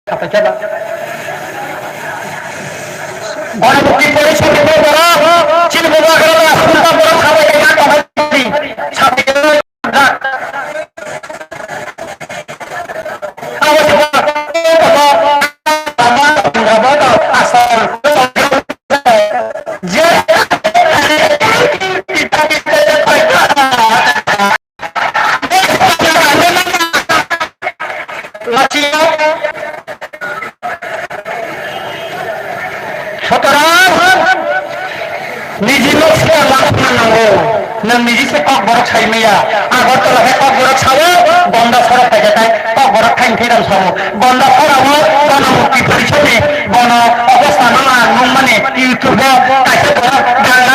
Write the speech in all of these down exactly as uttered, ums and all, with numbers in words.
Sapai khe ba. Ganamukti Porishod ni borok, chini bubagra aswk borok sapai khe ma tongmani, sapai khe ma. Abo se ba, abo, abo, abo, abo, asal. Je, Sutorang niji nok se lak nango. Nwng niji se kok borok sai maya. Agartala khe kok borok sao, Gonda sora phaikha tai kok borok thain thairam sao. Gonda sora o Ganamukti Porishod ni bono obostha no ang nukmani YouTube o kaisa borok gana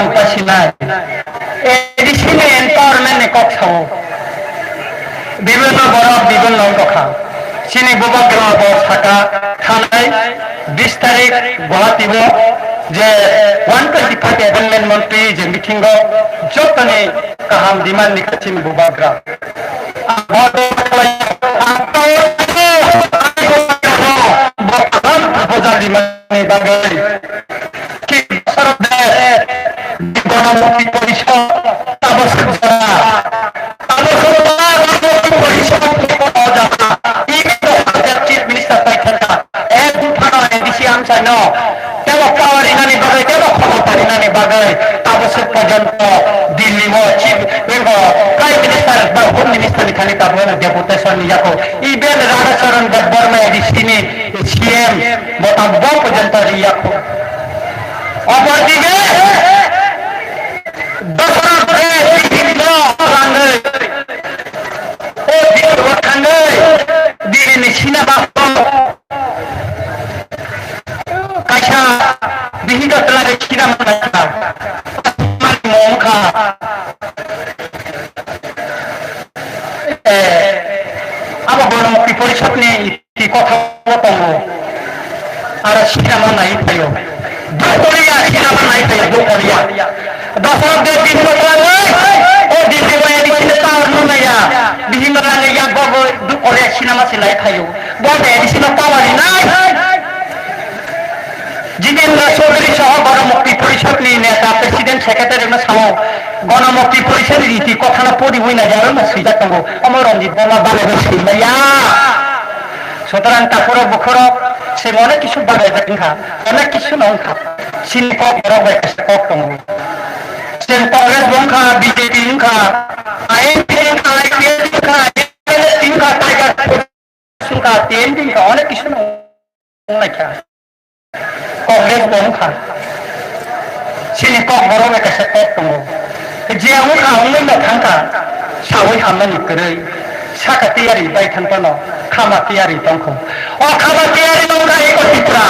Pasinai. A D C ni empowerment ni kok sao. Bibhinno borok bibhinno wngkha. Chini bubagra bo saka thanai bis tarik Guwahati o je one twenty five amendment montri je meeting o jotoni kaham demand ni chini bubagra. Ganamukti Porishod, tabaswk jora, tabaswk jora Ganamukti Porishod ni kono jora, ini to Chief Minister pai thangkha, ek buphano A D C amchaino, tebo power rinani bagwi, tebo khomota rinani bagwi, tabaswk porjonto Delhi o Chief, ebo Prime Minister ba Home Minister ni thani tabukno deputation ni yago, even Radha Charan Debbarma A D C ni C M bo tabuk bo porjonto ri yago. Opor dibe, Dosra bre bihikno rangwi, o bihikno thangwi, bini sina baso kaisa bihikno twlagwi sina manlaikha. Mani mongkha. Eh, abo Ganamukti Porishod ni Ki kotha o tongo. Aro sinama nai phaio. Duk Korea sinama nai phaio, Duk Korea. Dosok de din ko tangoi, o din de waya di sine power no naya. Bihin no nang ya go go Duk Korea sinama se nai phaio. Bo de di sine power ni nai. Jitendra Chaudhary soho Ganamukti Porishad ni neta, president, secretary no sao. Ganamukti Porishad ni riti kotha no pori hui nai jaro no swijak tongo. Omo Ranjit Debbarma bale bo swi maya. Sutorang takhurok bukhurok se onek kisu bagwi wngkha, onek kisu no wngkha. Chini kok borok bai kaisa kok tongo. Chini Congress bo wngkha, B J P wngkha, I N P wngkha, I P F wngkha, I N L F wngkha, Tiger Force wngkha, T N P wngkha, onek kisu no wngkha. Congress bo wngkha. Chini kok borok bai kaisa kok tongo. Je wngkha wngwi no thangkha. Sawi hamnani kwrwi. Saka tiyari bai thang phano khama tiyari tongkho. O khama tiyari wngkha eko Tripura.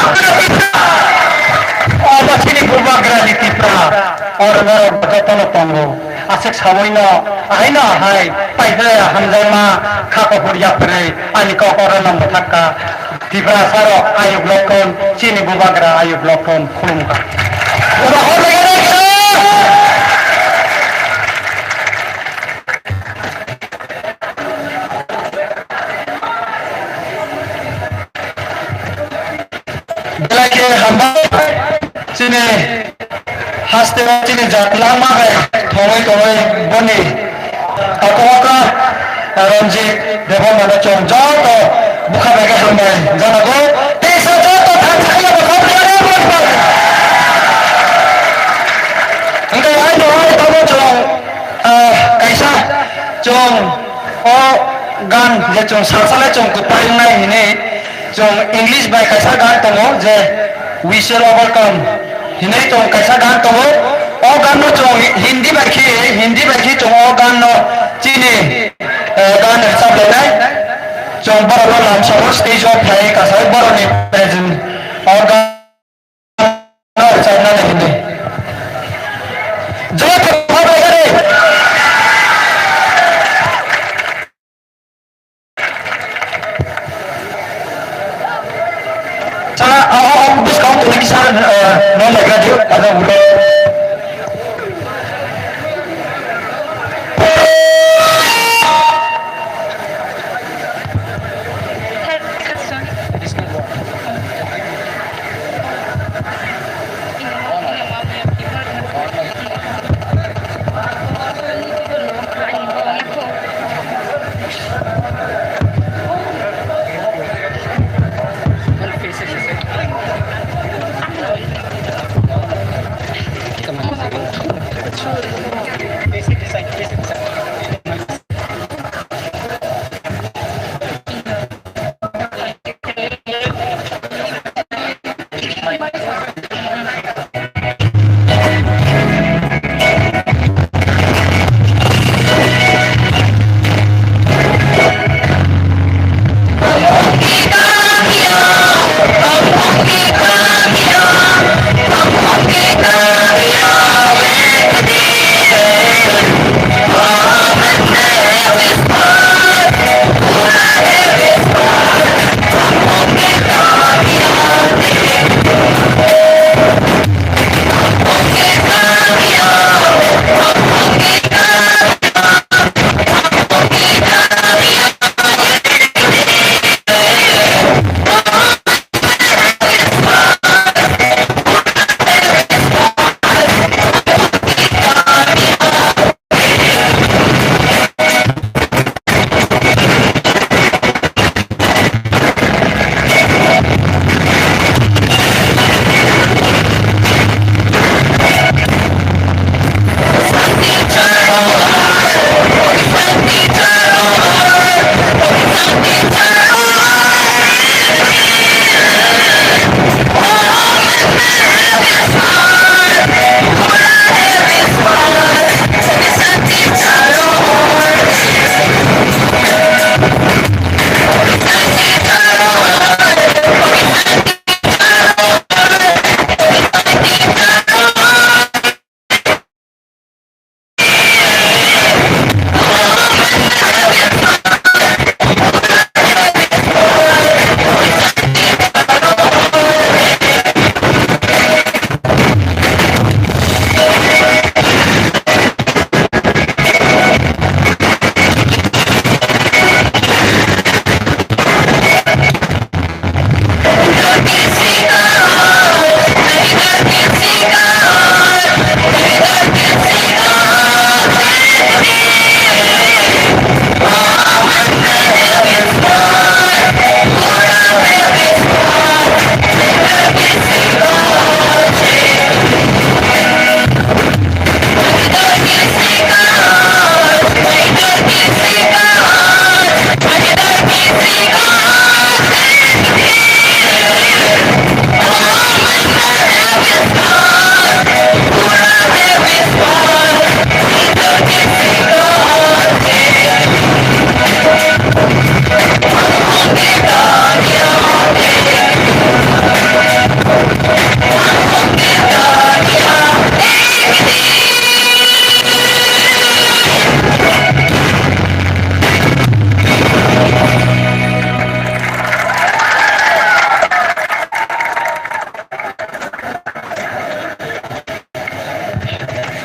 Obo chini bubagrani Tripura. Oro norok jotono tongo. Aswk sawi no, ahai no ahai, paipre hamjakma kha kuphur yapre, ani kok oro no mwthakka. Tiprasa rok ayuk lokon, chini bubagra ayuk lokon khulumkha. Belai khe hambai chini haste o chini jat langma hai thongwi tongwi boni takhuk okra Ranjit Debbarma no chwng joto bwkha bai khe hambai janago. Teisa joto thansa khe bo kham khe bo. Hwnkhe ai bo ai tamo chwng, ah, kaisa chwng o gan je chwng salsa le chwng kwplai wngnai hinwi Chwng English bai kaisa gan tongo je We Shall Overcome hinwi chwng kaisa gan tongo. O gan no chwng Hindi bai khe, Hindi bai khe chwng o gan no chini, eh, gan rwchap lainai. Chwng borok no lamsao stage o phai kaisa borok ni present o gan no rwchapna hinwi. Joto khabai khe. Sara, o, o, o, bwskang tongwi kisa, eh, no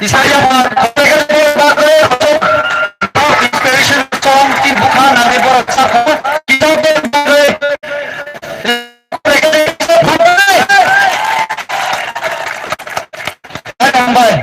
Isaiah bagwi inspiration song tin bukha nangni borok sakha kitab bagwi. Hambai.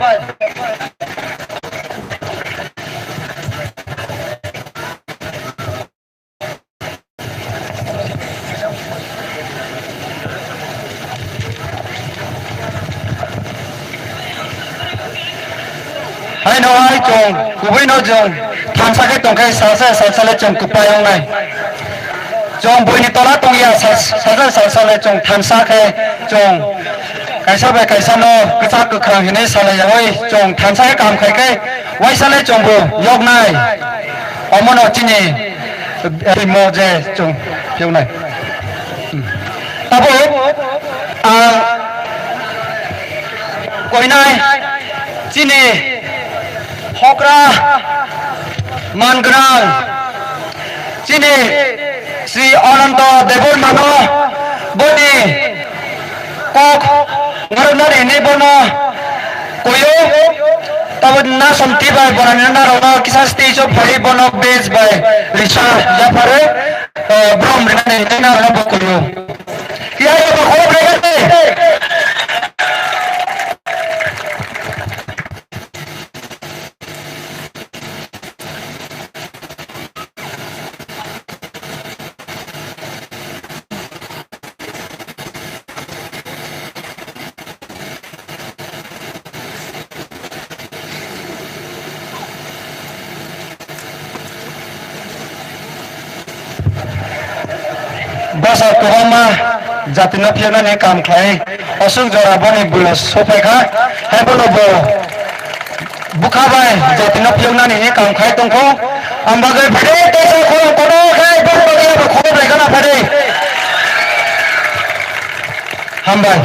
Haino hai chwng kubui no chwng thansa khe tongkhe salsa salsa le chwng kwplai wngnai. Chwng buini tola tongya sal-, salsa salsa le chwng thansa khe chwng kaisa bai kaisa no kwchak kwkhrang hinwi salai yaui chwng thansa khe kaham khai khe waisa le chwng bo yoknai. Omono chini, eh, mo je chwng phiyoknai. Hmm. Tabuk ang koinai chini hokra mangrang chini Sri Ananta Debbarmano boni kok Narwknani hinwi bono kuyo, tabo nasom twi bai borani narwkno kisa stage o phaiwi bono base bai risa yapharwi, eh, brom rinani hinwi narwkno bo kuyo. Iya, iya, bo khorok bai gate. Bwsa kwbangma jatino phiyoknani kam khlai, aswk jora boni bwrwi sopaikha, hai bono bo bwkha bai jatino phiyoknani hinwi kam khai tongkho. Ang bagwi phede teisa khorang kotor khe bini bagwi abo khorang bai gana phede. Hambai.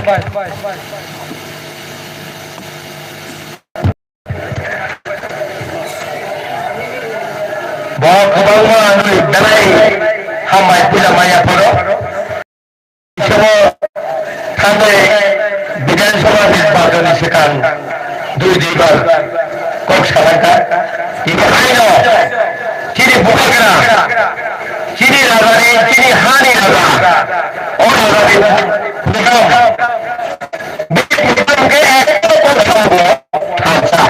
Bo kwbangma ani belai hambai puila maya phoro. Bisingo thangwi Bidhan Sabha nirbachon ni swkang dui duibar kok salaikha. Tini haino chini bubagra, chini rajani, chini hani raja, o rajani bwswk bini bwswk khe ekta kok sago thansa.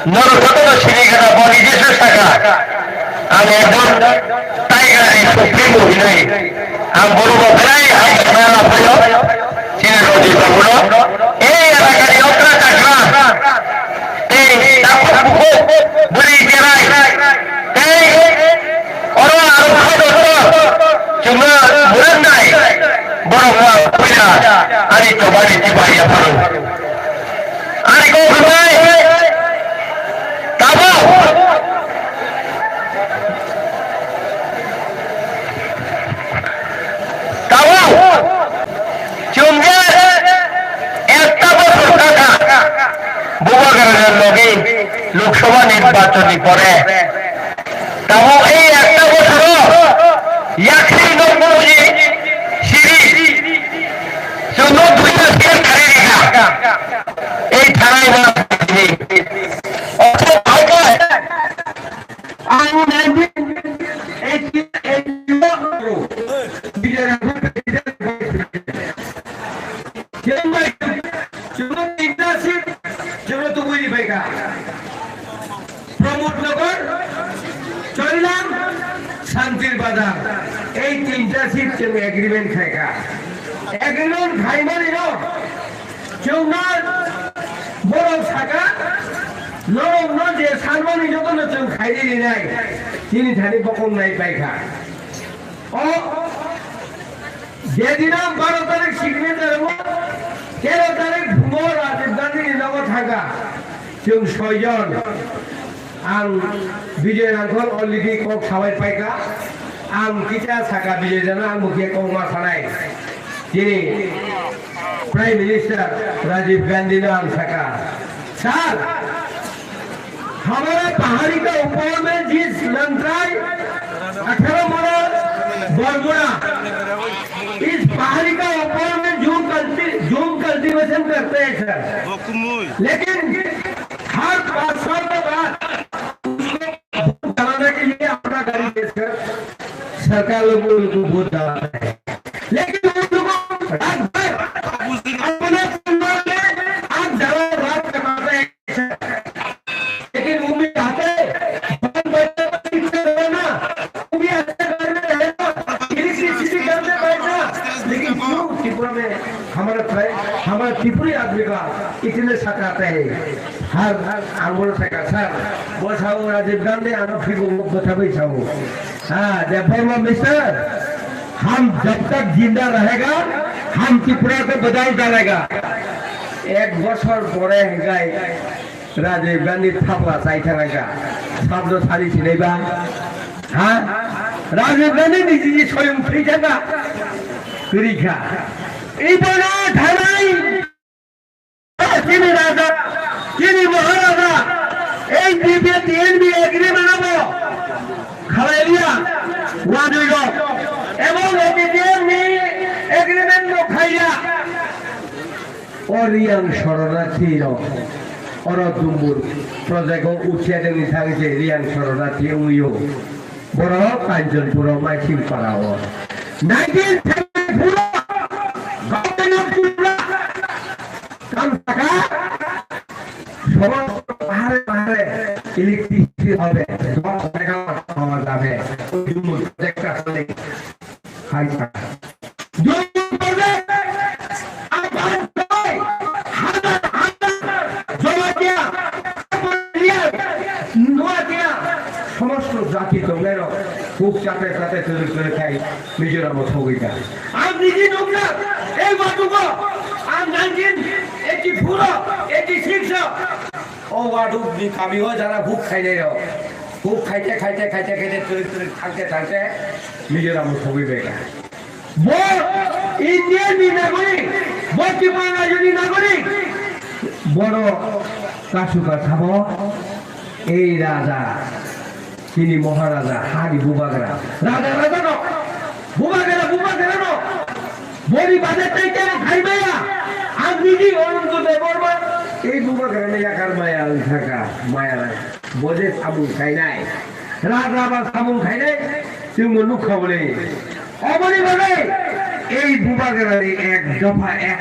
Norok jotono sini gana bo niji swsaka. Ang ekdom Tiger ni supremo hinwi. Ang bono bo belai hamjakna laphaio. Chini Rojit babuno. Ei elakani okra chakra. Tei takhuk bukhuk bwrwi cherai. Tei oro ang kha doktor. Chwngno mwrwknai. Borokno ang puila ani chobani chibai yapharo. Ani kok hwnbai. Tabuk. Tabuk. Chwng je ekta bochor kha kha. Bubagra ni logi Lok Sabha nirbachon ni pore. Tabuk ei ekta bochoro yakhri nok buji siri. Chwngno duita siri thari rikha. Ei thanai ba. Ang nineteen eighty-eight Chwngno tinta seat, chwngno tubui ni phaikha. Pramod Nagar, Choilang, Santir Bazar. Ei tinta seat chwng agreement khaikha. Agreement khaimani no, chwngno borok saka, norokno je sanmani jotono chwng khairi rinai, chini thani bokong nai paikha. O Jedino baro tarik signature o, tero tarik Bhumo Rajiv Gandhi ni nogo thangkha. Chwng soijon. Ang Bijoy Rangkhol already kok sabai paikha. Ang kisa saka Bijoy Rangkhol ang mukhe kok ma sanai. Chini Prime Minister Rajiv Gandhi no ang saka. Sir, हमारे पहाड़ी का ऊपर में जिस लंकाई अठारह मरल बरमुड़ा, इस पहाड़ी का ऊपर में जो कल्टी-, जो कल्टीवेशन करते हैं सर, लेकिन हर पाँच साल के बाद उसको वोट डालने के लिए अपना गाड़ी बेचकर सरकार लोग उनको वोट डालता है। लेकिन उन लोगों को रात भर अपने परिवार में आग जला, रात कमाते हैं। लेकिन वो भी चाहते हैं, बन बजट में इतना रहना, वो भी अच्छे घर में रहना, इलेक्ट्रिसिटी घर में बैठना। लेकिन क्यों त्रिपुरा में हमारा ट्राइब, हमारा त्रिपुरी आदमी का इतने सताते हैं? हर आंदोलन से का सर, वो साहब राजीव गांधी आना फिर वो बता भाई साहब। हाँ, जब भाई वो मिस्टर, हम जब तक जिंदा रहेगा, हम त्रिपुरा को बदल डालेगा। एक বছর পরে গাই রাজীব গান্ধী থাপলা চাই থাকা। শব্দ সারি ছিলেবা। হ্যাঁ? রাজীব গান্ধী নিজে যে স্বয়ং ফ্রি থাকা। Rikha. Ibono thanai. Chini raja, chini maharaja, ei B P T N B agreement abo khalai liya, wanui rok. Ebong A P T N ni agreement no khaiya. O Riyang Shoronathi rok, oro Dumbur project o uthia dengni thang je Riyang Shoronathi wngyo. Borok Kanchanpur o Maising para o. Nineteen thirty-four o Government of Tripura kam thaka সমস্ত পাহাড়ে পাহাড়ে ইলেকট্রিসিটি হবে, দশ মেগাওয়াট পাওয়া যাবে। ওই জন্য প্রজেক্টটা খালি খাই থাকা। জমি পড়বে, আর বাদ দেবে, হাজার হাজার জমাতিয়া, রিয়াল, নোয়াতিয়া, সমস্ত জাতি tongnai rok, kuk chate chate turi turi khai, Mizoram o thogwi kha. Ang niji nukha, ei watugo, ang nineteen eighty-four o, eighty-six o, o wadu ni kami o jara huk khainai rok, huk khaite khaite khaite khaite turi turi thangte thangte, Mizoram o thogwi bai kha. Bo Indian ni nagorik, bo Tripura rajyo ni nagorik, borok kasu ka sabo, ei raja, chini Maharaja, hani bubagra, raja raja no, bubagra bubagra no, boni bade tei tei khai maya, ang niji Arun Debbarma, ei bubagra no yakar maya ang thaka, maya nai, bo je samung khainai, raja ba samung khainai, chwngno nukha bole. Oboni bagwi ei bubagrani ek dopha ek